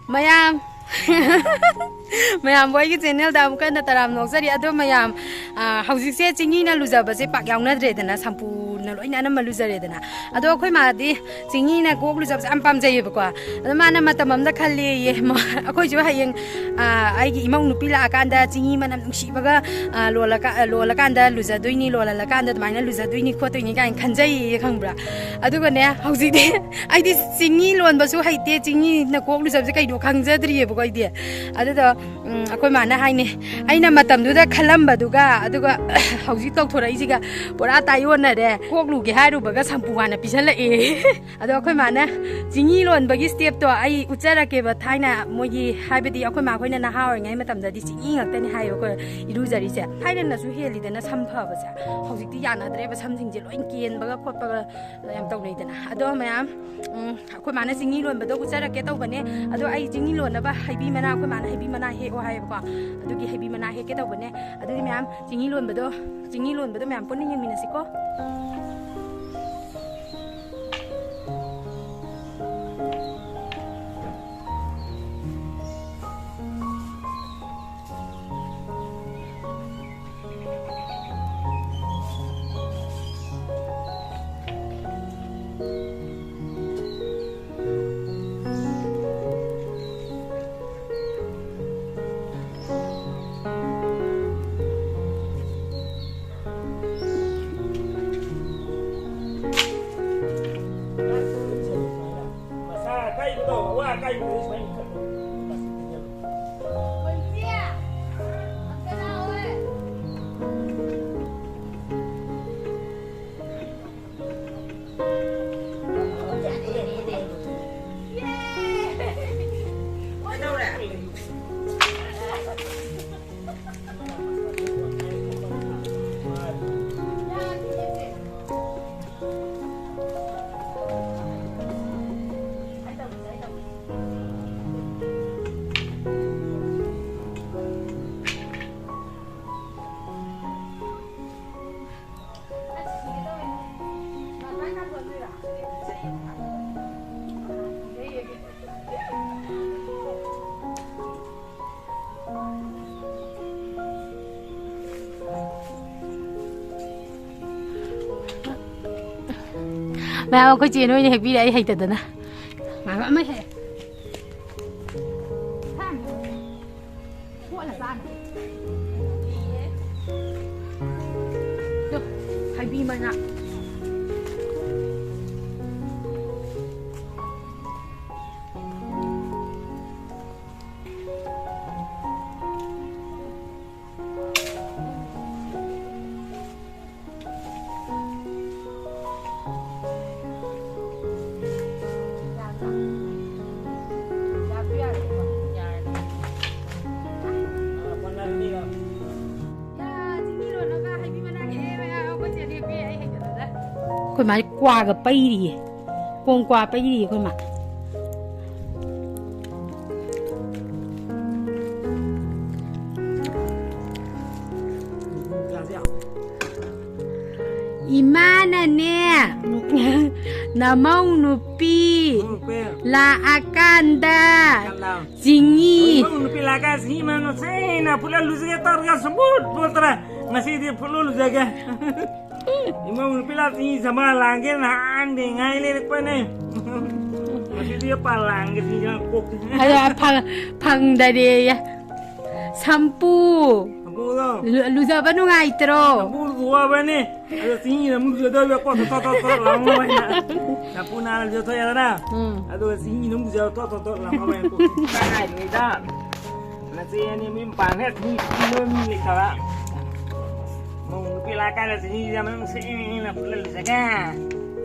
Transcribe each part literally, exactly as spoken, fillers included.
ꯃꯌꯥꯝ, ꯃꯌꯥꯝꯕꯨ ꯑꯩꯒꯤ ꯆꯦꯅꯦꯜꯗ ꯑꯃꯨꯛꯀ ꯍꯟꯅ ꯇꯔꯥꯝꯅ ꯑꯣꯛꯆꯔꯤ꯫ ꯑꯗꯣ ꯃꯌꯥꯝ, ꯑ, ꯍꯧꯖꯤꯛꯁꯦ ꯆꯤꯡꯍꯤꯅ ꯂꯨꯖꯕꯁꯦ ꯄꯥꯛ ꯌꯥꯎꯅꯗ꯭ꯔꯦꯗꯅ, ꯁꯝꯄꯨꯅ ꯂꯣꯏꯅ ꯑꯅꯝꯕ ꯂꯨꯖꯔꯦꯗꯅ꯫ ꯑꯗꯣ ꯑꯩꯈꯣꯏ ꯃꯥꯗꯤ ꯆꯤꯡꯍꯤꯅ ꯀꯣꯛ ꯂꯨꯖꯕꯁꯦ ꯌꯥꯝ ꯄꯥꯝꯖꯩꯌꯦꯕꯀꯣ꯫ ꯑꯗꯣ ꯃꯥꯅ ꯃꯇꯝ ꯑꯃꯗ ꯈꯜꯂꯦꯌꯦ, ꯃ-, ꯑꯩꯈꯣꯏꯁꯨ ꯍꯌꯦꯡ, ꯑ, ꯑꯩꯒꯤ ꯏꯃꯧ ꯅꯨꯄꯤ ꯂꯥꯛꯑꯀꯥꯟꯗ ꯆꯤꯡꯍꯤ ꯃꯅꯝ ꯅꯨꯡꯁꯤꯕꯒ, ꯑ, ꯂꯣꯜꯂꯀꯥ-, ꯑ, ꯂꯣꯜꯂꯀꯥꯟꯗ ꯂꯨꯖꯗꯣꯏꯅꯤ, ꯂꯣꯜꯍꯜꯂꯀꯥꯟꯗ ꯑꯗꯨꯃꯥꯏꯅ ꯂꯨꯖꯗꯣꯏꯅꯤ ꯈꯣꯠꯇꯣꯏꯅꯤ ꯀꯥꯏꯅ ꯈꯟꯖꯩꯌꯦ, ꯈꯪꯕ꯭ꯔꯥ? ꯑꯗꯨꯒꯅꯦ, ꯍꯧꯖꯤꯛꯇꯤ ꯑꯩꯗꯤ ꯆꯤꯡꯍꯤ ꯂꯣꯟꯕꯁꯨ ꯍꯩꯇꯦ, ꯆꯤꯡꯍꯤꯅ ꯀꯣꯛ ꯂꯨꯖꯕꯁꯦ ꯀꯩꯅꯣ ꯈꯪꯖꯗ꯭ꯔꯤꯌꯦꯕꯀꯣ ꯑꯩꯗꯤ꯫ ꯑꯗꯨꯗꯣ, ꯎꯝ, ꯑꯩꯈꯣꯏ ꯃꯥꯅ ꯍꯥꯏꯅꯦ, ꯑꯩꯅ ꯃꯇꯝꯗꯨꯗ ꯈꯜꯂꯝꯕꯗꯨꯒ ꯑꯗꯨꯒ ꯍꯧꯖꯤꯛ ꯇꯧꯊꯣꯔꯛꯏꯁꯤꯒ ꯄꯨꯔꯥ ꯇꯥꯏꯑꯣꯟꯅꯔꯦ, ꯀꯣꯛ ꯂꯨꯒꯦ ꯍꯥꯏꯔꯨꯕꯒ ꯁꯝꯄꯨ ꯍꯥꯟꯅ ꯄꯤꯁꯜꯂꯛꯑꯦ꯫ ꯑꯗꯣ ꯑꯩꯈꯣꯏ ꯃꯥꯅ ꯆꯤꯡꯍꯤ ꯂꯣꯟꯕꯒꯤ ꯁ꯭ꯇꯦꯞꯇꯣ ꯑꯩ ꯎꯠꯆꯔꯛꯀꯦꯕ꯫ ꯊꯥꯏꯅ ꯃꯣꯏꯒꯤ, ꯍꯥꯏꯕꯗꯤ ꯑꯩꯈꯣꯏ ꯃꯥꯈꯣꯏꯅ ꯅꯍꯥ ꯑꯣꯏꯔꯤꯉꯩ ꯃꯇꯝꯗꯗꯤ ꯆꯤꯡꯍꯤ ꯉꯥꯛꯇꯅꯤ ꯍꯥꯏꯌꯦꯕꯀꯣ ꯏꯔꯨꯖꯔꯤꯁꯦ꯫ ꯊꯥꯏꯅꯅꯁꯨ ꯍꯦꯜꯂꯤꯗꯅ ꯁꯝ ꯐꯕꯁꯦ꯫ ꯍꯧꯖꯤꯛꯇꯤ ꯌꯥꯅꯗ꯭ꯔꯦꯕ, ꯁꯝꯁꯤꯡꯁꯦ ꯂꯣꯏ ꯀꯦꯟꯕꯒ ꯈꯣꯠꯄꯒ ꯌꯥꯝ ꯇꯧꯅꯩꯗꯅ꯫ ꯑꯗꯣ ꯃꯌꯥꯝ, ꯎꯝ, ꯑꯩꯈꯣꯏ ꯃꯥꯅ ꯆꯤꯡꯍꯤ ꯂꯣꯟꯕꯗꯣ ꯎꯠꯆꯔꯛꯀꯦ ꯇꯧꯕꯅꯦ꯫ ꯑꯗꯣ ꯑꯩ ꯆꯤꯡꯍꯤ ꯂꯣꯟꯅꯕ ꯍꯩꯕꯤ ꯃꯅꯥ, ꯑꯩꯈꯣꯏ ꯃꯥꯅ ꯍꯩꯕꯤ ꯃꯅꯥ ꯍꯦꯛꯑꯣ ꯍꯥꯏꯌꯦꯕꯀꯣ꯫ ꯑꯗꯨꯒꯤ ꯍꯩꯕꯤ ꯃꯅꯥ ꯍꯦꯛꯀꯦ ꯇꯧꯕꯅꯦ꯫ ꯑꯗꯨꯗꯤ ꯃꯌꯥꯝ, ꯆꯤꯡꯍꯤ ꯂꯣꯟꯕꯗꯣ, ꯆꯤꯡꯍꯤ ꯂꯣꯟꯕꯗꯣ ꯃꯌꯥꯝ ꯄꯨꯟꯅ ꯌꯦꯡꯃꯤꯟꯅꯁꯤꯀꯣ꯫ ꯃꯌꯥꯝ ꯑꯩꯈꯣꯏ ꯆꯦ ꯅꯣꯏꯅ ꯍꯦꯛꯄꯤꯔꯦ, ꯑꯩ ꯍꯩꯇꯗꯅ꯫ ꯃꯥ ꯑꯃ ꯍꯦꯛ꯫ ꯀꯣꯠꯂ ꯆꯥꯅꯤ꯫ ꯇꯨ, ꯍꯩꯕꯤ ꯃꯅꯥ꯫ ꯑꯩꯈꯣꯏ ꯃꯥꯗꯤ ꯀ꯭ꯋꯥꯒ ꯄꯩꯔꯤꯌꯦ꯫ ꯀꯣꯡ ꯀ꯭ꯋꯥ ꯄꯩꯔꯤꯌꯦ ꯑꯩꯈꯣꯏ ꯃꯥ꯫ ꯏꯃꯥꯅꯅꯦ, ꯅꯃꯧ ꯅꯨꯄꯤ ꯂꯥꯛꯑꯀꯥꯟꯗ ꯆꯤꯡꯉꯤ꯫ ꯏꯃꯧ ꯅꯨꯄꯤ ꯂꯥꯛꯑꯀꯥꯟꯗ ꯆꯤꯡꯉꯤ ꯃꯅꯝ ꯅꯨꯡꯁꯤꯅ ꯐꯨꯠꯂ ꯂꯨꯖꯒꯦ ꯇꯧꯔꯒ ꯁꯨꯡꯐꯨꯠ ꯐꯨꯠꯇ꯭ꯔꯦ꯫ ꯉꯁꯤꯗꯤ ꯐꯨꯠꯂ ꯂꯨꯖꯒꯦ꯫ ꯏꯃꯧ ꯅꯨꯄꯤ ꯂꯥꯛꯑ ꯆꯤꯡꯉꯤ ꯁꯃꯥ ꯂꯥꯡꯒꯦ ꯅꯍꯥꯟꯗꯩ ꯉꯥꯏ ꯂꯩꯔꯛꯄꯅꯦ꯫ ꯉꯁꯤꯗꯤ ꯄꯥ ꯂꯥꯡꯒꯦ ꯆꯤꯡꯉꯤ ꯀꯣꯛ꯫ ꯑꯗ ꯐꯪ-, ꯐꯪꯗꯔꯦꯌꯦ꯫ ꯁꯝꯄꯨ꯫ ꯁꯝꯄꯨꯗꯣ꯫ ꯂꯨ-, ꯂꯨꯖꯕ ꯅꯨꯡꯉꯥꯏꯇ꯭ꯔꯣ? ꯁꯝꯄꯨ ꯂꯨꯖꯕꯅꯦ꯫ ꯑꯗꯣ ꯆꯤꯡꯍꯤꯅ ꯑꯃꯨꯛ ꯂꯨꯖꯗꯣꯏꯕ, ꯀꯣꯛꯇ ꯊꯣꯠ ꯊꯣꯠ ꯊꯣꯠ ꯂꯥꯎꯅꯕ ꯍꯥꯏꯅ꯫ ꯁꯝꯄꯨ ꯅꯥꯟꯅ ꯂꯨꯖꯊꯣꯛꯑꯦꯗꯅ꯫ ꯎꯝ꯫ ꯑꯗꯨꯒ ꯆꯤꯡꯍꯤꯅ ꯑꯃꯨꯛ ꯂꯨꯖꯕ ꯊꯣꯠ ꯊꯣꯠ ꯊꯣꯠ ꯂꯥꯎꯅꯕ ꯍꯥꯏꯅ ꯀꯣꯛꯇ ꯀꯥꯏꯗꯣꯏꯗ꯫ ꯅꯆꯦ ꯑꯅꯤ ꯃꯌꯨꯝ ꯄꯥꯟꯈ꯭ꯔꯦ, ꯃꯤ ꯂꯣꯏ ꯃꯤ ꯂꯩꯇꯕ꯫ ꯃꯧ ꯅꯨꯄꯤ ꯂꯥꯛꯀꯥꯟꯗ ꯆꯤꯡꯍꯤꯁꯦ ꯃꯅꯝ ꯅꯨꯡꯁꯤꯅ ꯐꯨꯠꯂ ꯂꯨꯖꯒꯦ꯫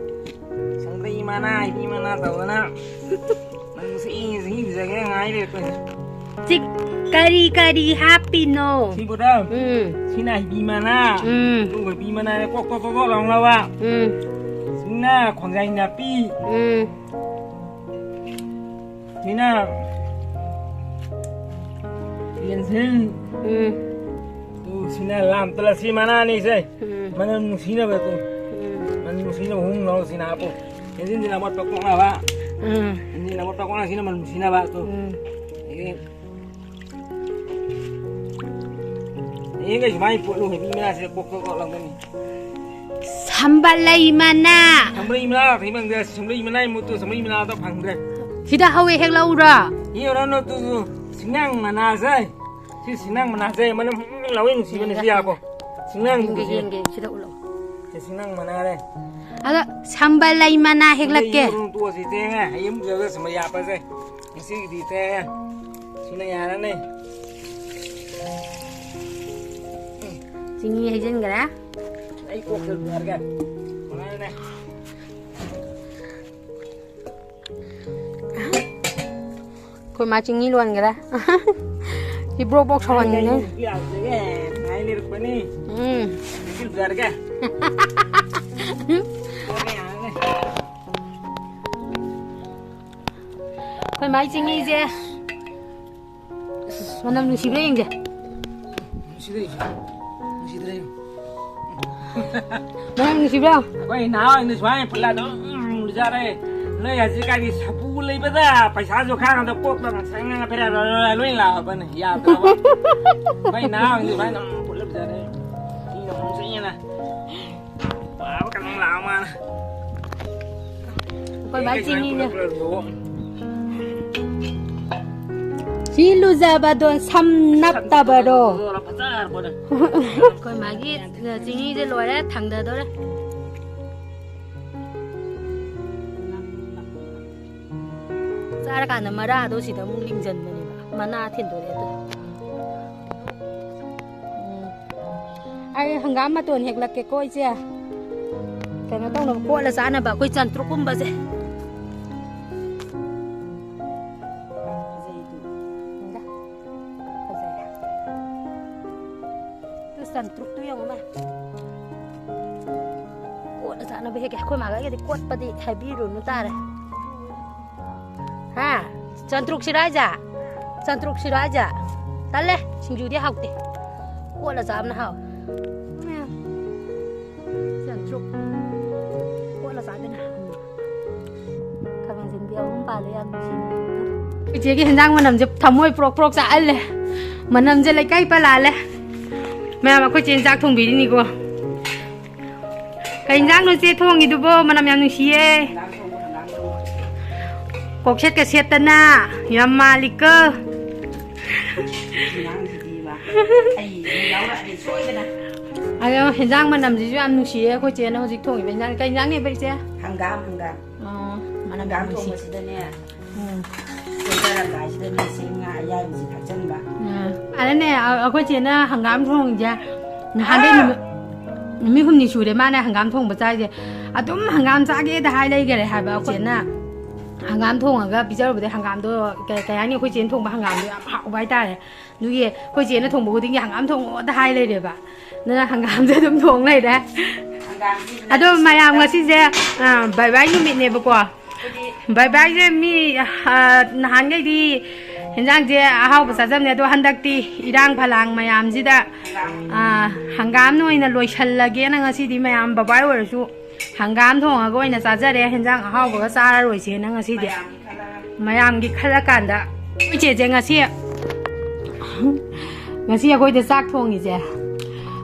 ꯁꯪꯕ꯭ꯔꯩ ꯃꯅꯥ, ꯏꯕꯤ ꯃꯅꯥ ꯇꯧꯗꯅ꯫ ꯅꯪ ꯆꯍꯤ, ꯆꯍꯤ ꯂꯨꯖꯒꯦ ꯉꯥꯏ ꯂꯩꯔꯦ ꯑꯩꯈꯣꯏꯁꯦ꯫ ꯁꯤ ꯀꯔꯤ ꯀꯔꯤ ꯍꯥꯞꯄꯤꯅꯣ? ꯁꯤꯕꯨꯗ, ꯎꯝ꯫ ꯁꯤꯅ ꯍꯩꯕꯤ ꯃꯅꯥ꯫ ꯎꯝ꯫ ꯑꯗꯨꯒ ꯍꯩꯕꯤ ꯃꯅꯥꯅꯦ ꯀꯣꯛ ꯀꯣꯛ ꯀꯣꯛ ꯀꯣꯛ ꯂꯥꯎꯅꯕ꯫ ꯎꯝ꯫ ꯁꯤꯅ ꯈꯣꯡꯖꯥꯏ ꯅꯥꯄꯤ꯫ ꯎꯝ꯫ ꯁꯤꯅ ꯌꯦꯟꯁꯤꯟ꯫ ꯎꯝ꯫ ꯑꯗꯨ ꯁꯤꯅ ꯂꯥꯝ ꯇꯨꯂꯁꯤ ꯃꯅꯥꯅꯤ ꯁꯦ꯫ ꯎꯝ꯫ ꯃꯅꯝ ꯅꯨꯡꯁꯤꯅꯕ ꯇꯨ꯫ ꯎꯝ꯫ ꯃꯅꯝ ꯅꯨꯡꯁꯤꯅꯕ ꯍꯨꯝ ꯂꯧꯔ ꯁꯤꯅ ꯍꯥꯞꯄꯨ꯫ ꯌꯦꯟꯁꯤꯟꯁꯤꯅ ꯑꯃꯣꯠꯄ ꯀꯣꯛꯅꯕ꯫ ꯎꯝ꯫ ꯌꯦꯟꯁꯤꯟ ꯑꯃꯣꯠꯄ ꯀꯣꯛꯅ ꯁꯤꯅ ꯃꯅꯝ ꯅꯨꯡꯁꯤꯅꯕ ꯇꯨ꯫ ꯎꯝ꯫ ꯑꯗꯒꯤ ꯍꯌꯦꯡꯈꯩ ꯁꯨꯃꯥꯏꯅ ꯐꯨꯠꯂꯨ, ꯍꯩꯕꯤ ꯃꯅꯥꯁꯤꯗ ꯀꯣꯛ ꯀꯣꯛ ꯀꯣꯛ ꯂꯥꯎꯒꯅꯤ꯫ ꯁꯝꯕꯜꯂꯩ ꯃꯅꯥ꯫ ꯁꯝꯕꯜꯂꯩ ꯃꯅꯥ ꯐꯪꯗꯦ꯫ ꯁꯝꯕꯜꯂꯩ ꯃꯅꯥꯒꯤ ꯃꯍꯨꯠꯇ ꯁꯝꯕꯜꯂꯩ ꯃꯅꯥꯗꯣ ꯐꯪꯗ꯭ꯔꯦ꯫ ꯁꯤꯗ ꯍꯧꯋꯦ, ꯍꯦꯛ ꯂꯧꯔꯣ꯫ ꯌꯦꯡꯉꯨꯔꯅꯨ ꯑꯗꯨꯁꯨ꯫ ꯁꯤꯡꯅꯥꯡ ꯃꯅꯥꯁꯦ꯫ ꯁꯤ ꯁꯤꯡꯅꯥꯡ ꯃꯅꯥꯁꯦ ꯃꯅꯝ ꯂꯧꯋꯦ, ꯅꯨꯡꯁꯤꯕꯅꯦ꯫ ꯁꯤ ꯌꯥꯀꯣ꯫ ꯁꯤꯡꯅꯥꯡ ꯌꯦꯡꯒꯦ, ꯌꯦꯡꯒꯦ, ꯁꯤꯗ ꯎꯠꯂꯣ꯫ ꯁꯤ ꯁꯤꯡꯅꯥꯡ ꯃꯅꯥꯅꯦ꯫ ꯑꯗꯣ ꯁꯝꯕꯜꯂꯩ ꯃꯅꯥ ꯍꯦꯛꯂꯛꯀꯦ꯫ ꯌꯦꯡꯉꯨꯔꯅꯨ, ꯇꯣꯛꯑꯁꯤ, ꯊꯦꯡꯉꯦ꯫ ꯍꯌꯦꯡ ꯄꯨꯖꯔꯒ ꯁꯨꯝꯕ ꯌꯥꯄꯁꯦ꯫ ꯉꯁꯤꯒꯤꯗꯤ ꯊꯦꯡꯉꯦ꯫ ꯁꯤꯅ ꯌꯥꯔꯅꯤ꯫ ꯆꯤꯅꯤ ꯍꯩꯖꯤꯟꯈ꯭ꯔꯦ꯫ ꯑꯩ ꯀꯣꯛꯇ ꯂꯨꯖꯔꯒꯦ꯫ ꯀꯃꯥꯏꯅꯅꯦ? ꯑꯩꯈꯣꯏ ꯃꯥ ꯆꯤꯡꯍꯤ ꯂꯣꯟꯈ꯭ꯔꯦ꯫ ꯁꯤ ꯕ꯭ꯔꯣꯛ ꯕ꯭ꯔꯣꯛ ꯁꯧꯍꯟꯈꯤꯅꯦ꯫ ꯌꯥꯗ꯭ꯔꯦ, ꯉꯥꯏ ꯂꯩꯔꯛꯄꯅꯤ꯫ ꯎꯝ꯫ ꯁꯤ ꯂꯨꯖꯔꯒꯦ꯫ ꯑꯩꯈꯣꯏ ꯃꯥꯏ ꯆꯤꯡꯍꯤꯁꯦ꯫ ꯑꯁ, ꯃꯅꯝ ꯅꯨꯡꯁꯤꯕ꯭ꯔꯥ ꯌꯦꯡꯁꯦ꯫ ꯅꯨꯡꯁꯤꯗ꯭ꯔꯦ, ꯅꯨꯡꯁꯤꯗ꯭ꯔꯦ꯫ ꯃꯅꯝ ꯅꯨꯡꯁꯤꯕ꯭ꯔꯥ? ꯑꯩꯈꯣꯏ ꯅꯍꯥꯟꯋꯥꯏꯅ ꯁꯨꯃꯥꯏꯅ ꯐꯨꯠꯂ ꯑꯗꯨꯝ ꯂꯨꯖꯔꯦ꯫ ꯅꯣꯏ ꯍꯧꯖꯤꯛꯀꯥꯟꯗꯤ ꯁꯥꯄꯨ ꯂꯩꯕꯗ ꯄꯩꯁꯥꯁꯨ ꯈꯥꯡꯉꯗ ꯀꯣꯛꯇ ꯉꯥꯛꯁꯪ ꯉꯥꯡꯉ ꯐꯦꯔꯦ ꯂꯣꯏ ꯂꯥꯛꯑꯕꯅꯦ꯫ ꯌꯥꯗ꯭ꯔꯕ꯫ ꯑꯩꯈꯣꯏ ꯅꯍꯥꯟꯋꯥꯏꯅ ꯁꯨꯃꯥꯏꯅ ꯑꯗꯨꯝ ꯐꯨꯠꯂ ꯂꯨꯖꯔꯦ꯫ ꯃꯤꯅ ꯑꯃꯨꯛ ꯆꯪꯉꯦꯅ꯫ ꯄꯥꯕ ꯀꯩꯅꯣꯝ ꯂꯥꯛꯑ ꯃꯥꯅ꯫ ꯑꯩꯈꯣꯏ ꯃꯥꯏ ꯆꯤꯅꯤꯅꯦ꯫ ꯁꯤ ꯂꯨꯖꯕꯗꯣ ꯁꯝ ꯅꯞꯇꯕꯔꯣ? ꯑꯩꯈꯣꯏ ꯃꯥꯒꯤ ꯆꯤꯅꯤꯁꯦ ꯂꯣꯏꯔꯦ, ꯊꯥꯡꯗꯗꯣꯔꯦ꯫ ꯆꯥꯔꯀꯥꯟꯗ ꯃꯔꯥꯗꯣ ꯁꯤꯗ ꯑꯃꯨꯛ ꯂꯤꯡꯖꯟꯕꯅꯦꯕ꯫ ꯃꯅꯥ ꯊꯤꯟꯗꯣꯔꯛꯑꯦ ꯑꯗꯣ꯫ ꯎꯝ꯫ ꯑꯩ ꯍꯪꯒꯥꯝ ꯃꯇꯣꯟ ꯍꯦꯛꯂꯛꯀꯦꯀꯣ, ꯏꯆꯦ꯫ ꯀꯩꯅꯣ ꯇꯧꯅꯕ, ꯀꯣꯠꯂ ꯆꯥꯅꯕ ꯑꯩꯈꯣꯏ ꯆꯟꯇ꯭ꯔꯨꯛꯀꯨꯝꯕꯁꯦ꯫ ꯐꯖꯩ꯫ ꯑꯗꯨ ꯆꯟꯇ꯭ꯔꯨꯛꯇꯨ ꯌꯦꯡꯉꯨꯅꯦ꯫ ꯀꯣꯠꯂ ꯆꯥꯅꯕ ꯍꯦꯛꯀꯦ꯫ ꯑꯩꯈꯣꯏ ꯃꯥꯒ ꯑꯩꯒꯗꯤ ꯀꯣꯠꯄꯗꯤ ꯍꯥꯏꯕꯤꯔꯨꯅꯨ ꯇꯥꯔꯦ꯫ ꯍꯥ? ꯆꯟꯇ꯭ꯔꯨꯛꯁꯤꯔꯣ ꯍꯥꯏꯁꯦ? ꯆꯟꯇ꯭ꯔꯨꯛꯁꯤꯔꯣ ꯍꯥꯏꯁꯦ? ꯇꯜꯂꯦ, ꯁꯤꯡꯖꯨꯗꯤ ꯍꯥꯎꯇꯦ꯫ ꯀꯣꯠꯂ ꯆꯥꯕꯅ ꯍꯥꯎꯋꯦ꯫ ꯆꯟꯇ꯭ꯔꯨꯛ꯫ ꯀꯣꯠꯂ ꯆꯥꯕꯅ ꯍꯥꯎꯋꯦ꯫ ꯈꯥꯃꯦꯟ ꯑꯁꯤꯟꯕꯤ ꯑꯍꯨꯝ ꯄꯥꯜꯂꯦ, ꯌꯥꯝ ꯅꯨꯡꯁꯤꯅꯦ꯫ ꯏꯆꯦꯒꯤ ꯍꯦꯟꯖꯥꯡ ꯃꯅꯝꯁꯦ ꯊꯃꯣꯏ ꯄ꯭ꯔꯣꯛ ꯄ꯭ꯔꯣꯛ ꯆꯥꯛꯍꯜꯂꯦ꯫ ꯃꯅꯝꯁꯦ ꯂꯩꯀꯥꯏ ꯄꯜꯂꯥꯜꯂꯦ꯫ ꯃꯌꯥꯝ, ꯑꯩꯈꯣꯏ ꯆꯦꯅ ꯆꯥꯛ ꯊꯣꯡꯕꯤꯔꯤꯅꯤꯀꯣ꯫ ꯀꯩ ꯏꯟꯖꯥꯡꯅꯣ ꯆꯦ ꯊꯣꯡꯉꯤꯗꯨꯕꯣ? ꯃꯅꯝ ꯌꯥꯝ ꯅꯨꯡꯁꯤꯌꯦ꯫ ꯍꯪꯒꯥꯝ ꯊꯣꯡꯕ, ꯍꯪꯒꯥꯝ ꯊꯣꯡꯕ꯫ ꯀꯣꯛꯁꯦꯠꯀ ꯁꯦꯠꯇꯅ ꯌꯥꯝ ꯃꯥꯜꯂꯤꯀꯣ꯫ ꯑꯉꯥꯡꯁꯤꯗꯤꯕ꯫ ꯑꯩ ꯌꯥꯎꯔꯛꯑꯗꯤ ꯁꯣꯏꯗꯅ꯫ ꯑꯗꯣ ꯍꯦꯟꯖꯥꯡ ꯃꯅꯝꯁꯤꯁꯨ ꯌꯥꯝ ꯅꯨꯡꯁꯤꯌꯦ꯫ ꯑꯩꯈꯣꯏ ꯆꯦꯅ ꯍꯧꯖꯤꯛ ꯊꯣꯡꯉꯤꯕ ꯏꯟꯖꯥꯡ꯫ ꯀꯩ ꯏꯟꯖꯥꯡꯅꯦꯕ, ꯏꯆꯦ? ꯍꯪꯒꯥꯝ, ꯍꯪꯒꯥꯝ꯫ ꯑꯣ, ꯃꯅꯝ ꯍꯪꯒꯥꯝ ꯌꯥꯝ ꯅꯨꯡꯁꯤ꯫ ꯊꯣꯡꯕꯁꯤꯗꯅꯦ, ꯎꯝ꯫ ꯁꯣꯏꯗꯔꯝꯗꯥꯏꯁꯤꯗꯅꯦ ꯆꯦꯡ ꯉꯥ ꯑꯌꯥꯏꯕꯁꯤ ꯊꯥꯛꯆꯟꯕ꯫ ꯎꯝ꯫ ꯑꯗꯅꯦ, ꯑ-, ꯑꯩꯈꯣꯏ ꯆꯦꯅ ꯍꯪꯒꯥꯝ ꯊꯣꯡꯉꯤꯁꯦ ꯅꯍꯥꯟꯗꯩ ꯅꯨꯃꯤꯠ, ꯅꯨꯃꯤꯠ ꯍꯨꯝꯅꯤ ꯁꯨꯔꯦ ꯃꯥꯅ ꯍꯪꯒꯥꯝ ꯊꯣꯡꯕ ꯆꯥꯏꯁꯦ꯫ ꯑꯗꯨꯝ ꯍꯪꯒꯥꯝ ꯆꯥꯒꯦꯗ ꯍꯥꯏ ꯂꯩꯈꯔꯦ ꯍꯥꯏꯕ꯫ ꯑꯩꯈꯣꯏ ꯆꯦꯅ ꯍꯪꯒꯥꯝ ꯊꯣꯡꯉꯒ ꯄꯤꯖꯔꯨꯕꯗꯩ ꯍꯪꯒꯥꯝꯗꯣ ꯀꯩ, ꯀꯩ ꯍꯥꯏꯅꯤ, ꯑꯩꯈꯣꯏ ꯆꯦꯅ ꯊꯣꯡꯕ ꯍꯪꯒꯥꯝꯗꯣ ꯌꯥꯝ ꯍꯥꯎꯕ ꯍꯥꯏꯇꯥꯔꯦ꯫ ꯑꯗꯨꯒꯤ ꯑꯩꯈꯣꯏ ꯆꯦꯅ ꯊꯣꯡꯕ ꯈꯨꯗꯤꯡꯒꯤ ꯍꯪꯒꯥꯝ ꯊꯣꯡꯉꯣꯗ ꯍꯥꯏ ꯂꯩꯔꯦꯕ꯫ ꯑꯗꯨꯅ ꯍꯪꯒꯥꯝꯁꯦ ꯑꯗꯨꯝ ꯊꯣꯡ ꯂꯩꯔꯦ꯫ ꯍꯪꯒꯥꯝꯁꯤ ꯑꯗꯣ ꯃꯌꯥꯝ ꯉꯁꯤꯁꯦ, ꯑ, ꯕꯥꯏ ꯕꯥꯏ ꯅꯨꯃꯤꯠꯅꯦꯕꯀꯣ꯫ ꯑꯩꯈꯣꯏꯗꯤ ꯕꯥꯏ ꯕꯥꯏꯁꯦ ꯃꯤ, ꯑ, ꯅꯍꯥꯟꯈꯩꯗꯤ ꯍꯦꯟꯖꯥꯡꯁꯦ ꯑꯍꯥꯎꯕ ꯆꯥꯖꯕꯅꯦ, ꯑꯗꯣ ꯍꯟꯗꯛꯇꯤ ꯏꯔꯥꯡ ꯐꯂꯥꯡ ꯃꯌꯥꯝꯁꯤꯗ, ꯍꯪꯒꯥꯝ꯫ ꯑ, ꯍꯪꯒꯥꯝꯅ ꯑꯣꯏꯅ ꯂꯣꯏꯁꯜꯂꯒꯦꯅ ꯉꯁꯤꯗꯤ ꯃꯌꯥꯝ ꯕꯕꯥꯏ ꯑꯣꯏꯔꯁꯨ ꯍꯪꯒꯥꯝ ꯊꯣꯡꯉꯒ ꯑꯣꯏꯅ ꯆꯥꯖꯔꯦ, ꯍꯦꯟꯖꯥꯡ ꯑꯍꯥꯎꯕꯒ ꯆꯥꯔꯔꯣꯏꯁꯦꯅ ꯉꯁꯤꯗꯤ꯫ ꯃꯌꯥꯝꯒꯤ ꯈꯜꯂꯒ꯫ ꯃꯌꯥꯝꯒꯤ ꯈꯜꯂꯀꯥꯟꯗ ꯑꯩꯈꯣꯏ ꯆꯦꯁꯦ ꯉꯁꯤ, ꯉꯁꯤ ꯑꯩꯈꯣꯏꯗ ꯆꯥꯛ ꯊꯣꯡꯉꯤꯁꯦ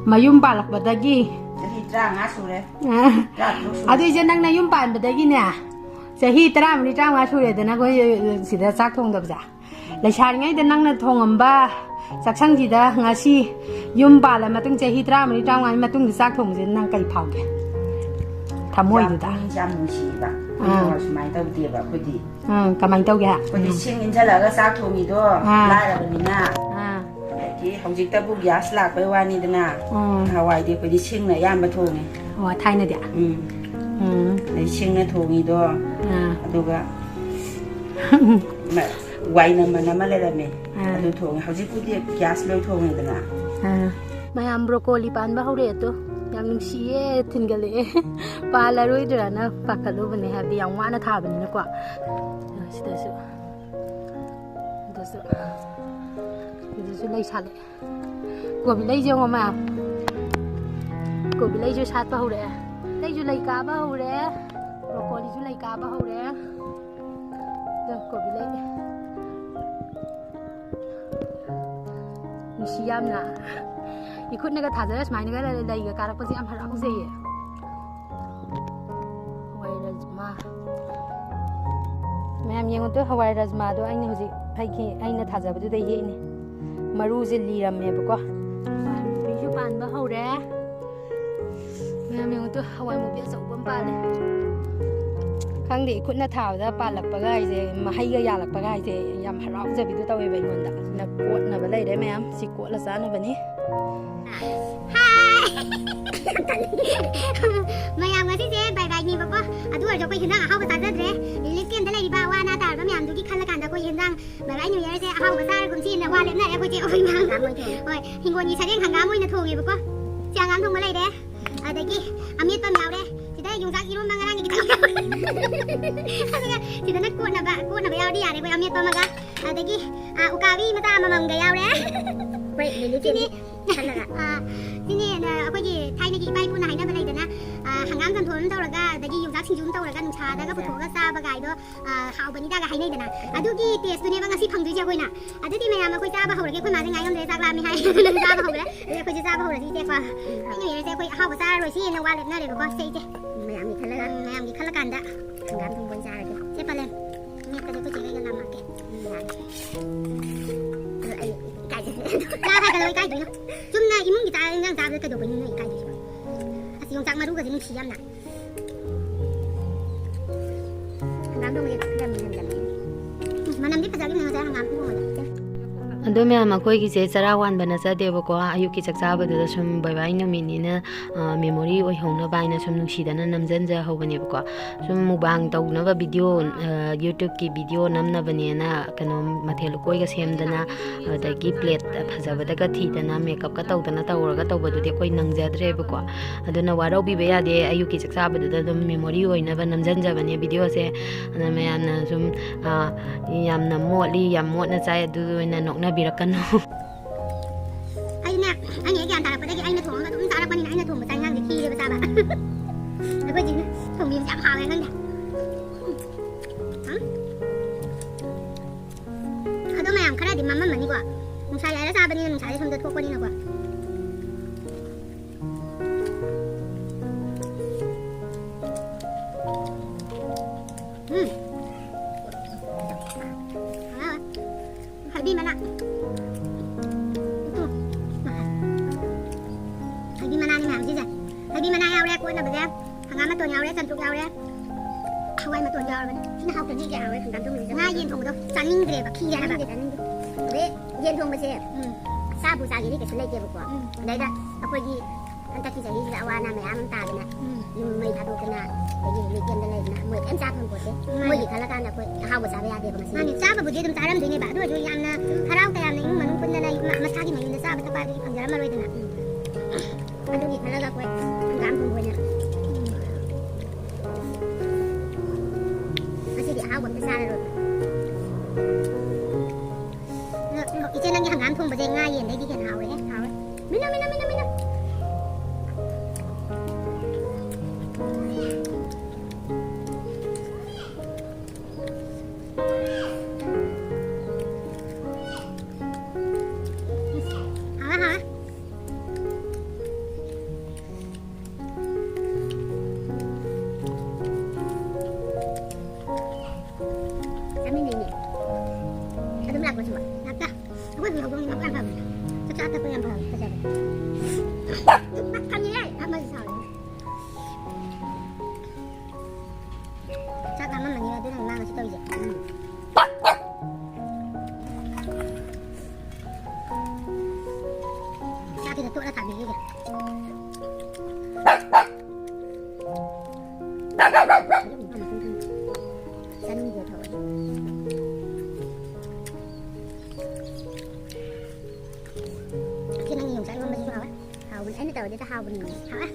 ꯃꯌꯨꯝ ꯄꯥꯜꯂꯛꯄꯗꯒꯤ꯫ ꯆꯍꯤ ꯇꯔꯥꯃꯉꯥ ꯁꯨꯔꯦ꯫ ꯑ, ꯇꯔꯥꯇꯔꯨꯛ ꯁꯨꯔꯦ꯫ ꯑꯗꯨ ꯏꯆꯦ, ꯅꯪꯅ ꯌꯨꯝ ꯄꯥꯟꯕꯗꯒꯤꯅꯦ ꯆꯍꯤ ꯇꯔꯥꯃꯔꯤ, ꯇꯔꯥꯃꯉꯥ ꯁꯨꯔꯦꯗꯅ ꯑꯩꯈꯣꯏ ꯁꯤꯗ ꯆꯥꯛ ꯊꯣꯡꯗꯕꯁꯦ꯫ ꯂꯩꯁꯥꯔꯤꯉꯩꯗ ꯅꯪꯅ ꯊꯣꯡꯉꯝꯕ ꯆꯥꯛꯁꯪꯁꯤꯗ ꯉꯁꯤ ꯌꯨꯝ ꯄꯥꯜꯂ ꯃꯇꯨꯡ ꯆꯍꯤ ꯇꯔꯥꯃꯔꯤ, ꯇꯔꯥꯃꯉꯥꯒꯤ ꯃꯇꯨꯡꯗ ꯆꯥꯛ ꯊꯣꯡꯕꯁꯤꯗ ꯅꯪ ꯀꯔꯤ ꯐꯥꯎꯒꯦ? ꯊꯃꯣꯏꯗꯨꯗ꯫ ꯌꯥꯝ ꯄꯨꯛꯅꯤꯡꯁꯦ ꯌꯥꯝ ꯅꯨꯡꯁꯤꯕ꯫ ꯑꯥ꯫ ꯑꯩꯈꯣꯏꯗꯤ ꯁꯨꯃꯥꯏꯅ ꯇꯧꯗꯦꯕ ꯑꯩꯈꯣꯏꯗꯤ꯫ ꯑꯥ, ꯀꯃꯥꯏꯅ ꯇꯧꯒꯦ? ꯑꯩꯈꯣꯏꯗꯤ ꯎꯝ꯫ ꯁꯤꯡ ꯏꯟꯁꯤꯜꯂꯒ ꯆꯥꯛ ꯊꯣꯡꯉꯤꯗꯣ ꯑꯥ꯫ ꯂꯥꯏꯔꯕꯅꯤꯅ꯫ ꯑꯥ꯫ ꯑꯗꯒꯤ ꯍꯧꯖꯤꯛꯇꯕꯨ ꯒ꯭ꯌꯥꯁ ꯂꯥꯛꯄꯩ ꯋꯥꯅꯤꯗꯅ꯫ ꯎꯝ꯫ ꯅꯍꯥꯟꯋꯥꯏꯗꯤ ꯑꯩꯈꯣꯏꯗꯤ ꯁꯤꯡꯅ ꯑꯌꯥꯝꯕ ꯊꯣꯡꯉꯦ꯫ ꯑꯣ, ꯊꯥꯏꯅꯗꯤ? ꯎꯝ꯫ ꯎꯝ꯫ ꯑꯗꯩ ꯁꯤꯡꯅ ꯊꯣꯡꯉꯤꯗꯣ, ꯑꯥ꯫ ꯑꯗꯨꯒ ꯃ-, ꯋꯥꯏꯅꯝ ꯑꯅ ꯑꯃ ꯂꯩꯔꯝꯃꯦ꯫ ꯑꯥ꯫ ꯑꯗꯨ ꯊꯣꯡꯉꯦ꯫ ꯍꯧꯖꯤꯛꯄꯨꯗꯤ ꯒ꯭ꯌꯥꯁ ꯂꯣꯏ ꯊꯣꯡꯉꯦꯗꯅ꯫ ꯑꯥ꯫ ꯃꯌꯥꯝ ꯕ꯭ꯔꯣꯀꯣꯂꯤ ꯄꯥꯟꯕ ꯍꯧꯔꯛꯑꯦ ꯑꯗꯣ꯫ ꯌꯥꯝ ꯅꯨꯡꯁꯤꯌꯦ, ꯊꯤꯟꯒꯠꯂꯛꯑꯦ꯫ ꯄꯥꯜꯂꯔꯣꯏꯗ꯭ꯔꯥꯅ ꯄꯥꯈꯠꯂꯨꯕꯅꯦ, ꯍꯥꯏꯕꯗꯤ ꯌꯥꯝ ꯋꯥꯅ ꯊꯥꯕꯅꯤꯅꯀꯣ꯫ ꯁꯤꯗꯁꯨ꯫ ꯑꯗꯨꯁꯨ꯫ ꯑꯗꯨꯁꯨ ꯂꯩ ꯁꯥꯠꯂꯛꯑꯦ꯫ ꯀꯣꯕꯤ ꯂꯩꯁꯦ ꯌꯦꯡꯉꯣ ꯃꯌꯥꯝ꯫ ꯀꯣꯕꯤ ꯂꯩꯁꯨ ꯁꯥꯠꯄ ꯍꯧꯔꯛꯑꯦ꯫ ꯂꯩꯁꯨ ꯂꯩ ꯀꯥꯕ ꯍꯧꯔꯦ꯫ ꯕ꯭ꯔꯣꯀꯣꯂꯤꯁꯨ ꯂꯩ ꯀꯥꯕ ꯍꯧꯔꯦ꯫ ꯑꯗꯣ ꯀꯣꯕꯤ ꯂꯩ꯫ ꯅꯨꯡꯁꯤ ꯌꯥꯝꯅ꯫ ꯏꯈꯨꯠꯅꯒ ꯊꯥꯖꯔ ꯁꯨꯃꯥꯏꯅꯒ ꯂꯩꯒ ꯀꯥꯔꯛꯄꯁꯦ ꯌꯥꯝ ꯍꯔꯥꯎꯖꯩꯌꯦ꯫ ꯌꯦꯡꯉꯨ ꯇꯨ, ꯍꯋꯥꯏ ꯔꯥꯖꯃꯥꯗꯣ ꯑꯩꯅ ꯍꯧꯖꯤꯛ ꯑꯩꯒꯤ, ꯑꯩꯅ ꯊꯥꯖꯕꯗꯨꯗ ꯍꯦꯛꯏꯅꯦ꯫ ꯃꯔꯨꯁꯦ ꯂꯤꯔꯝꯃꯦꯕꯀꯣ꯫ ꯍꯋꯥꯏ ꯃꯨꯕꯤꯁꯨ ꯄꯥꯟꯕ ꯍꯧꯔꯦ꯫ ꯃꯌꯥꯝ ꯌꯦꯡꯉꯨ ꯇꯨ, ꯍꯋꯥꯏ ꯃꯨꯕꯤ ꯑꯆꯧꯕ ꯑꯃ ꯄꯥꯜꯂꯦ꯫ ꯈꯪꯗꯦ, ꯏꯈꯨꯠꯅ ꯊꯥꯕꯗ ꯄꯥꯜꯂꯛꯄꯒ ꯍꯥꯏꯁꯦ, ꯃꯍꯩꯒ ꯌꯥꯜꯂꯛꯄꯒ ꯍꯥꯏꯁꯦ ꯌꯥꯝ ꯍꯔꯥꯎꯖꯕꯤꯗꯣ ꯇꯧꯋꯦꯕ ꯑꯩꯉꯣꯟꯗ꯫ ꯁꯤꯅ ꯀꯣꯠꯅꯕ ꯂꯩꯔꯦ ꯃꯌꯥꯝ, ꯁꯤ ꯀꯣꯠꯂ ꯆꯥꯅꯕꯅꯤ꯫ ꯍꯥꯏ! ꯃꯌꯥꯝ, ꯉꯁꯤꯁꯦ ꯕꯥꯏ ꯕꯥꯏꯅꯦꯕꯀꯣ꯫ ꯑꯗꯨ ꯑꯣꯏꯔꯁꯨ ꯑꯩꯈꯣꯏ ꯍꯦꯟꯖꯥꯡ ꯑꯍꯥꯎꯕ ꯆꯥꯖꯗ꯭ꯔꯦ꯫ ꯔꯤꯂꯤꯐ ꯀꯦꯝꯗ ꯂꯩꯔꯤꯕ ꯑꯋꯥ ꯑꯅꯥ ꯇꯥꯔꯕ ꯃꯌꯥꯝꯗꯨꯒꯤ ꯈꯜꯂ ꯀꯥꯟꯗ ꯑꯩꯈꯣꯏ ꯍꯦꯟꯖꯥꯡ ꯕꯥꯏ ꯕꯥꯏ ꯅ꯭ꯌꯨ ꯌꯔꯁꯦ ꯑꯍꯥꯎꯕ ꯆꯥꯔꯒꯨꯝꯁꯤꯅ ꯋꯥ ꯂꯦꯞꯅꯔꯦ ꯑꯩꯈꯣꯏ ꯆꯦ ꯑꯩꯈꯣꯏ ꯃꯌꯥꯝ꯫ ꯍꯪꯒꯥꯝ ꯑꯣꯏꯅ ꯊꯣꯡꯉꯦ꯫ ꯍꯣꯏ, ꯍꯤꯡꯒꯣꯜꯒꯤ ꯁꯔꯦꯡ ꯍꯪꯒꯥꯝ ꯑꯣꯏꯅ ꯊꯣꯡꯉꯦꯕꯀꯣ꯫ ꯁꯤ ꯍꯪꯒꯥꯝ ꯊꯣꯡꯕ ꯂꯩꯔꯦ꯫ ꯑꯗꯒꯤ ꯑꯃꯦꯠꯄ ꯑꯃ ꯌꯥꯎꯔꯦ꯫ ꯁꯤꯗ ꯌꯣꯡꯆꯥꯛ ꯏꯔꯣꯝꯕ ꯉꯔꯥꯡꯒꯤ ꯈꯤꯇꯪ ꯌꯥꯎꯔꯦ꯫ ꯑꯗꯨꯒ ꯁꯤꯗꯅ ꯀꯣꯠꯅꯕ, ꯀꯣꯠꯅꯕ ꯌꯥꯎꯔꯗꯤ ꯌꯥꯔꯦ ꯑꯩꯈꯣꯏ ꯑꯃꯦꯠꯄ ꯑꯃꯒ꯫ ꯑꯗꯒꯤ, ꯑ, ꯎꯀꯥꯕꯤ ꯃꯆꯥ ꯑꯃꯃꯝꯒ ꯌꯥꯎꯔꯦ꯫ ꯑꯩꯈꯣꯏ ꯂꯤꯂꯤ ꯁꯤꯅꯤ꯫ ꯆꯦꯟꯕꯤ ꯈꯜꯂꯒ꯫ ꯑ, ꯁꯤꯅꯤ, ꯑ, ꯑꯩꯈꯣꯏꯒꯤ ꯊꯥꯏꯅꯒꯤ ꯏꯄꯥ ꯏꯄꯨꯅ ꯍꯥꯏꯅꯕ ꯂꯩꯗꯅ, ꯑ, ꯍꯪꯒꯥꯝ ꯆꯝꯊꯣꯟ ꯑꯃ ꯇꯧꯔꯒ, ꯑꯗꯒꯤ ꯌꯣꯡꯆꯥꯛ ꯁꯤꯡꯖꯨ ꯑꯃ ꯇꯧꯔꯒ, ꯅꯨꯡꯁꯥꯗꯒ ꯄꯨꯊꯣꯛꯑꯒ ꯆꯥꯕ ꯀꯥꯏꯗꯣ, ꯑ, ꯍꯥꯎꯕꯅꯤꯗꯒ ꯍꯥꯏꯅꯩꯗꯅ꯫ ꯑꯗꯨꯒꯤ ꯇꯦꯁꯇꯨꯅꯦꯕ ꯉꯁꯤ ꯐꯪꯗꯣꯏꯁꯦ ꯑꯩꯈꯣꯏꯅ꯫ ꯑꯗꯨꯗꯤ ꯃꯌꯥꯝ, ꯑꯩꯈꯣꯏ ꯆꯥꯕ ꯍꯧꯔꯒꯦ꯫ ꯑꯩꯈꯣꯏ ꯃꯥꯁꯦ ꯉꯥꯏꯔꯝꯗ꯭ꯔꯦ, ꯆꯥꯛ ꯂꯥꯝꯃꯦ ꯍꯥꯏ꯫ ꯑꯗꯨꯅ ꯆꯥꯕ ꯍꯧꯔꯦ꯫ ꯑꯗꯨꯗꯤ ꯑꯩꯈꯣꯏꯁꯦ ꯆꯥꯕ ꯍꯧꯔꯁꯤ ꯏꯆꯦꯀꯣ꯫ ꯅ꯭ꯌꯨ ꯌꯔꯁꯦ ꯑꯩꯈꯣꯏ ꯑꯍꯥꯎꯕ ꯆꯥꯔꯔꯣꯏꯁꯤꯅ ꯋꯥ ꯂꯦꯞꯅꯔꯦꯕꯀꯣ꯫ ꯁꯦ ꯏꯆꯦ꯫ ꯃꯌꯥꯝꯒꯤ ꯈꯜꯂꯒ꯫ ꯎꯝ, ꯃꯌꯥꯝꯒꯤ ꯈꯜꯂꯀꯥꯟꯗ꯫ ꯍꯪꯒꯥꯝ ꯊꯣꯡꯕ ꯑꯣꯏꯅ ꯆꯥꯔꯒꯦ꯫ ꯁꯦ ꯄꯂꯦꯟ꯫ ꯃꯦꯠꯄꯁꯦ ꯑꯩꯈꯣꯏ ꯆꯦꯒ ꯑꯩꯒ ꯂꯥꯝꯃꯛꯀꯦ꯫ ꯎꯝ, ꯌꯥꯔꯦ꯫ ꯑꯗꯣ ꯑꯩ ꯏꯀꯥꯏꯖꯩ꯫ ꯆꯥ ꯍꯥꯏꯒꯠꯂꯣ, ꯏꯀꯥꯏꯗꯣꯏꯅꯣ꯫ ꯆꯨꯝꯅ ꯏꯃꯨꯡꯒꯤ ꯆꯥꯛ ꯏꯟꯖꯥꯡ ꯆꯥꯕꯗ ꯀꯩꯗꯧꯕꯩꯅꯣ ꯅꯣꯏ ꯏꯀꯥꯏꯗꯣꯏꯁꯤꯕꯣ? ꯑꯁ, ꯌꯣꯡꯆꯥꯛ ꯃꯔꯨꯒꯁꯦ ꯅꯨꯡꯁꯤ ꯌꯥꯝꯅ꯫ ꯍꯪꯒꯥꯝ ꯊꯣꯡꯕꯁꯦ ꯈꯔ ꯃꯨꯟꯍꯟꯖꯜꯂꯦ꯫ ꯎꯝ, ꯃꯅꯝꯗꯤ ꯐꯖꯈꯤꯕꯅꯦ ꯉꯁꯥꯏ ꯍꯪꯒꯥꯝ ꯊꯣꯡꯕꯗꯣ꯫ ꯑꯗꯣ ꯃꯌꯥꯝ, ꯑꯩꯈꯣꯏꯒꯤꯁꯦ ꯆꯔꯥ ꯋꯥꯟꯕ ꯅꯠꯆꯗꯦꯕꯀꯣ, ꯑꯌꯨꯛꯀꯤ ꯆꯥꯛ ꯆꯥꯕꯗꯨꯗ ꯁꯨꯝ ꯕꯥꯏ ꯕꯥꯏ ꯅꯨꯃꯤꯠꯅꯤꯅ, ꯑ, memory ꯑꯣꯏꯍꯧꯅꯕ ꯍꯥꯏꯅ ꯁꯨꯝ ꯅꯨꯡꯁꯤꯗꯅ ꯅꯝꯖꯟꯖꯍꯧꯕꯅꯦꯕꯀꯣ꯫ ꯁꯨꯝ mukbang ꯇꯧꯅꯕ video, ꯑ, YouTube-ꯀꯤ video ꯅꯝꯅꯕꯅꯦꯅ ꯀꯩꯅꯣ ꯃꯊꯦꯜ ꯂꯨꯀꯣꯏꯒ ꯁꯦꯝꯗꯅ, ꯑꯗꯒꯤ plate ꯐꯖꯕꯗꯒ ꯊꯤꯗꯅ, makeup-ꯀ ꯇꯧꯗꯅ ꯇꯧꯔꯒ ꯇꯧꯕꯗꯨꯗꯤ ꯑꯩꯈꯣꯏ ꯅꯪꯖꯗ꯭ꯔꯦꯕꯀꯣ꯫ ꯑꯗꯨꯅ ꯋꯥꯔꯧꯕꯤꯕ ꯌꯥꯗꯦ, ꯑꯌꯨꯛꯀꯤ ꯆꯥꯛ ꯆꯥꯕꯗꯨꯗ ꯑꯗꯨꯝ memory ꯑꯣꯏꯅꯕ ꯅꯝꯖꯟꯖꯕꯅꯦ video-ꯁꯦ꯫ ꯑꯗꯨꯅ ꯃꯌꯥꯝꯅ ꯁꯨꯝ, ꯑ, ꯌꯥꯝꯅ ꯃꯣꯠꯂꯤ, ꯌꯥꯝ ꯃꯣꯠꯅ ꯆꯥꯏ, ꯑꯗꯨ ꯑꯣꯏꯅ ꯅꯣꯛꯅꯕꯤꯔꯛꯀꯅꯨ꯫ ꯑꯩꯅꯦ, ꯑꯩꯅ ꯍꯦꯛ ꯒ꯭ꯌꯥꯟ ꯇꯥꯔꯛꯄꯗꯒꯤ ꯑꯩꯅ ꯊꯣꯡꯉꯒ ꯑꯗꯨꯝ ꯆꯥꯔꯛꯄꯅꯤꯅ ꯑꯩꯅ ꯊꯣꯡꯕ ꯆꯥꯛ ꯏꯟꯖꯥꯡꯁꯦ ꯊꯤꯔꯦꯕ ꯆꯥꯕ꯫ ꯑꯩꯈꯣꯏ ꯆꯦꯅ ꯊꯣꯡꯕꯤꯕꯁꯦ ꯌꯥꯝ ꯍꯥꯎꯋꯦ ꯈꯪꯗꯦ꯫ ꯎꯝ꯫ ꯑꯗꯣ ꯃꯌꯥꯝ ꯈꯔꯗꯤ ꯃꯝꯃꯝꯃꯅꯤꯀꯣ꯫ ꯅꯨꯡꯁꯥ ꯌꯥꯏꯔ ꯆꯥꯕꯅꯤꯅ ꯅꯨꯡꯁꯥꯁꯦ ꯁꯣꯝꯗ ꯊꯣꯛꯄꯅꯤꯅꯀꯣ꯫ ꯎꯝ꯫ ꯍꯩꯕꯤ ꯃꯅꯥ꯫ ꯎꯝ꯫ ꯍꯩꯕꯤ ꯃꯅꯥꯅꯤ ꯃꯌꯥꯝꯁꯤꯁꯦ꯫ ꯍꯩꯕꯤ ꯃꯅꯥ ꯌꯥꯎꯔꯦ ꯀꯣꯠꯅꯕꯁꯦ꯫ ꯍꯪꯒꯥꯝ ꯃꯇꯣꯟ ꯌꯥꯎꯔꯦ, ꯆꯝꯊꯣꯡ ꯌꯥꯎꯔꯦ꯫ ꯍꯋꯥꯏ ꯃꯇꯣꯟ ꯌꯥꯎꯔꯕꯅꯤ꯫ ꯁꯤꯅ ꯍꯥꯎꯇ꯭ꯔꯗꯤ ꯀꯌꯥ ꯍꯥꯎꯔꯦ ꯍꯪꯒꯥꯝ ꯊꯣꯡꯕꯁꯦ꯫ ꯉꯥ ꯌꯦꯟ ꯊꯣꯡꯕꯗꯣ ꯆꯥꯅꯤꯡꯗ꯭ꯔꯦꯕ, ꯈꯤꯔꯦ ꯍꯥꯏꯕ꯫ ꯆꯥꯅꯤꯡꯗꯦ, ꯆꯥꯅꯤꯡꯗꯦ꯫ ꯑꯗꯩ ꯌꯦꯟ ꯊꯣꯡꯕꯁꯦ ꯎꯝ꯫ ꯆꯥꯕꯨ ꯆꯥꯒꯦꯗꯤ ꯀꯩꯁꯨ ꯂꯩꯇꯦꯕꯀꯣ꯫ ꯎꯝ꯫ ꯑꯗꯩꯗ ꯑꯩꯈꯣꯏꯒꯤ ꯍꯟꯗꯛꯀꯤ ꯆꯍꯤꯁꯤꯗ ꯑꯋꯥ ꯑꯅꯥ ꯃꯌꯥꯝ ꯑꯃ ꯇꯥꯗꯅ ꯎꯝ꯫ ꯌꯨꯝ ꯃꯩ ꯊꯥꯗꯣꯛꯇꯅ ꯑꯗꯒꯤ ꯔꯤꯂꯤꯐ ꯀꯦꯝꯗ ꯂꯩꯗꯅ ꯃꯣꯏ ꯀꯩꯝ ꯆꯥ ꯐꯪꯄꯣꯠꯇꯦ꯫ ꯃꯥꯅꯦ꯫ ꯃꯣꯏꯒꯤ ꯈꯜꯂꯀꯥꯟꯗ ꯑꯩꯈꯣꯏ ꯑꯍꯥꯎꯕ ꯆꯥꯕ ꯌꯥꯗꯦꯕ ꯉꯁꯤ꯫ ꯃꯥꯅꯦ, ꯆꯥꯕꯕꯨꯗꯤ ꯑꯗꯨꯝ ꯆꯥꯔꯝꯗꯣꯏꯅꯦꯕ, ꯑꯗꯨ ꯑꯣꯏꯔꯁꯨ ꯌꯥꯝꯅ ꯍꯔꯥꯎ ꯇꯌꯥꯝꯅ ꯏꯃꯨꯡ ꯃꯅꯨꯡ ꯄꯨꯟꯗꯅ ꯃ-, ꯃꯁꯥꯒꯤ ꯃꯌꯨꯝꯗ ꯆꯥꯕ ꯊꯛꯄ ꯍꯥꯏꯕꯗꯨꯗꯤ ꯐꯪꯖꯔꯝꯃꯔꯣꯏꯗꯅ꯫ ꯎꯝ꯫ ꯑꯗꯨꯒꯤ ꯈꯜꯂꯒ ꯑꯩꯈꯣꯏ ꯍꯪꯒꯥꯝ ꯊꯣꯡꯕ ꯑꯣꯏꯅ ꯉꯁꯤꯗꯤ ꯑꯍꯥꯎꯕ ꯑꯝꯇ ꯆꯥꯔꯔꯣꯏ꯫ ꯑꯗꯣ ꯏꯆꯦ, ꯅꯪꯒꯤ ꯍꯪꯒꯥꯝ ꯊꯣꯡꯕꯁꯦ ꯉꯥ ꯌꯦꯟꯗꯩꯗꯤ ꯍꯦꯟꯅ ꯍꯥꯎꯋꯦꯍꯦ꯫ ꯍꯥꯎꯋꯦ꯫ ꯃꯤꯅꯣ, ꯃꯤꯅꯣ, ꯃꯤꯅꯣ, ꯃꯤꯅꯣ꯫ ꯍꯥꯎꯋꯦ, ꯍꯥꯎꯋꯦ꯫ ꯆꯥꯃꯤꯟꯅꯩꯅꯦ꯫ ꯑꯗꯨꯝ ꯂꯥꯛꯄ꯭ꯔꯣ ꯁꯤꯕꯣ? ꯂꯥꯛꯇꯦ꯫ ꯑꯩꯈꯣꯏ ꯍꯨꯏ ꯍꯧꯗꯣꯡꯅꯤ, ꯃꯕꯨꯛ ꯌꯥꯝ ꯐꯕꯅꯦ꯫ ꯆꯥꯛ ꯆꯥ ꯊꯛꯄ ꯌꯥꯝ ꯐꯕꯅꯦ, ꯐꯖꯕꯅꯦ꯫ ꯐꯝꯃꯤꯌꯦ, ꯐꯝꯃꯁꯨ ꯁꯥꯎꯔꯦ꯫ ꯆꯥꯛ ꯂꯥꯝꯃꯝꯃꯅꯤ, ꯑꯗꯨꯅꯅꯦ ꯃꯥ ꯉꯁꯤ ꯇꯧꯔꯤꯁꯦ꯫ ꯎꯝ꯫ ꯆꯥꯛꯁꯤꯗ ꯇꯣꯠꯂ ꯊꯥꯕꯤꯔꯤꯁꯦ꯫ ꯆꯥꯅꯤꯡꯗꯦ ꯊꯑꯣꯏ꯫ ꯁꯤ ꯅꯪꯒꯤ ꯌꯣꯡꯆꯥꯛ ꯏꯔꯣꯟꯕꯁꯤꯁꯨ ꯍꯥꯎꯋꯦ꯫ ꯍꯥꯎꯕꯅꯦ꯫ ꯑꯩꯅ ꯇꯧꯔꯗꯤ ꯍꯦꯛꯇ ꯍꯥꯎꯕꯅꯦ꯫ ꯍꯥꯎꯋꯦ꯫